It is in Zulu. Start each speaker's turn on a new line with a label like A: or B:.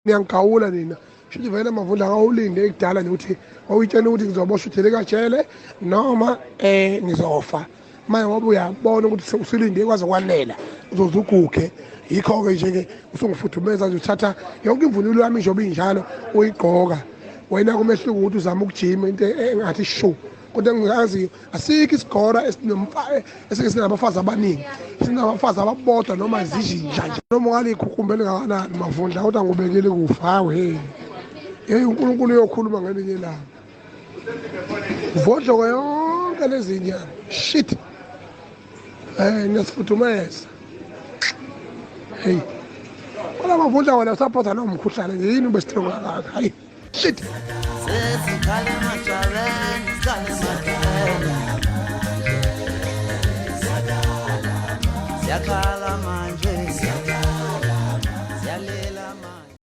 A: Niyangigawula nina. Shuthi vele Mavundla akawulinde ekudala nje ukuthi wawuyitshela ukuthi ngizoboshwa uthele kajele noma ngizofa. Manje ngoba uyabona ukuthi usulinde kwaze kwanela, uzoze uguge. Yikho-ke nje-ke usungifudumeza nje, uthatha yonke imvunulo yami njengoba injalo uyigqoka. Wena kumehluko ukuthi uzama ukujima into engathi shu, kodwa engingaziyo asikho isigora esike sinabafazi abaningi, sinabafazi ababodwa noma zijinja nje, noma ungalikhukhumbe elingakanani Mavundla, kodwa ngubekile kufa. Hawu hey, hey, uNkulunkulu uyokhuluma ngelinye ilanga, vodloko yonke lezi nyama. Shit, niyasifudumeza. Hey, kodwa Mavundla wena usaphatha nomkhuhlane nje, yini ube strong kangaka? Hayi, shit.
B: Sesikhale ematshwaleni, sikhale ematshwaleni. Siyakhala manje, siyalila manje.